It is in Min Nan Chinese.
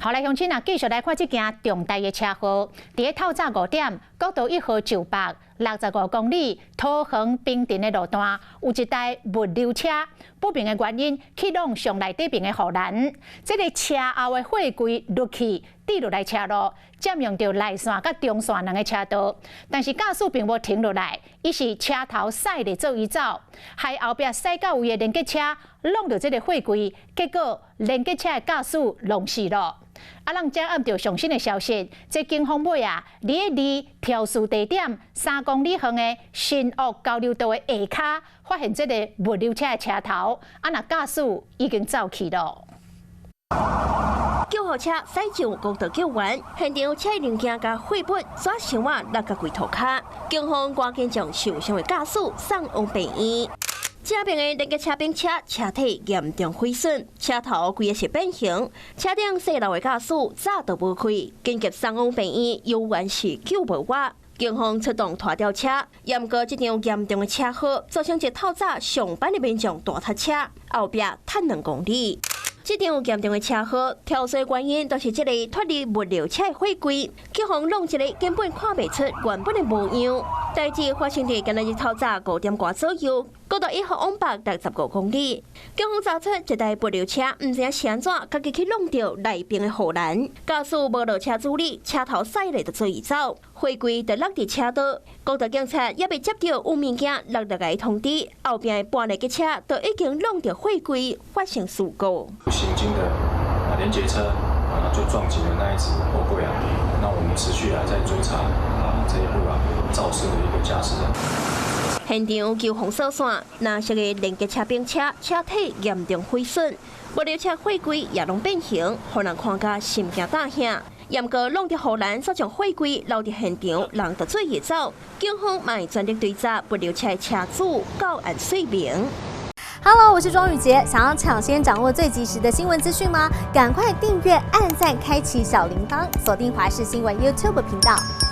好來，鄉親啊，繼續來看這件重大的車禍。佇咧透早5點，國道1號石北65公里桃園平鎮的路段，有一台物流車，不明的原因去挵上內底爿的護欄，這个車後的貨櫃落去跌落來車路，佔用著內線佮中線兩个車道。但是駕駛並無停落來，伊是車頭駛咧做伊走，害後壁駛到位的連結車挵著這个貨櫃，結果連結車的駕駛攏死咯。啊，咱才按著上新的消息，這警方尾啊，佇咧離調事地點3公里遠的新屋交流道的下跤，發現這个物流車的車頭，啊，若駕駛已經走去咯。救護車駛上國道救援，現場車零件佮貨物紙箱仔落甲規塗跤，警方趕緊將受傷的駕駛送往病院。這邊的連結車並車車體嚴重毀損，車頭規个是變形，車頂細路的駕駛早就無氣，緊急送往病院，猶原是救無活。警方出動拖吊車，嚴過這場嚴重的車禍，造成一透早上班的民眾大塞車，後壁褪2公里。這場嚴重的車禍，肇事原因就是這個脫離物流車的貨櫃，去予挵一个根本看袂出原本的模樣。代誌發生佇今仔日透早5點外左右，國道1號往北65公里，警方查出一台物流車，毋知影是按怎，家己去挵著內爿的護欄，駕駛無落車處理，車頭駛咧就做伊走，貨櫃就落佇車道。國道警察猶未接著有物件落落來通知，後壁的半連結車就已經挵著貨櫃，發生事故。行經的啊連結車啊就撞擊了那一隻貨櫃啊，那我們持續啊在追查啊這一部啊肇事的一個駕駛人。現場救防疏散，藍色的連結車並車車體嚴重毀損，物流車貨櫃也攏變形，予人看甲心驚膽嚇。嚴格挵著護欄，煞將貨櫃留佇現場，人就做伊走。警方嘛會全力追查物流車的車主，到案說明。 Hello，我是莊宇潔，想要搶先掌握最及時的新聞資訊嗎？趕快訂閱、按讚、開啟小鈴鐺，鎖定華視新聞 YouTube 頻道。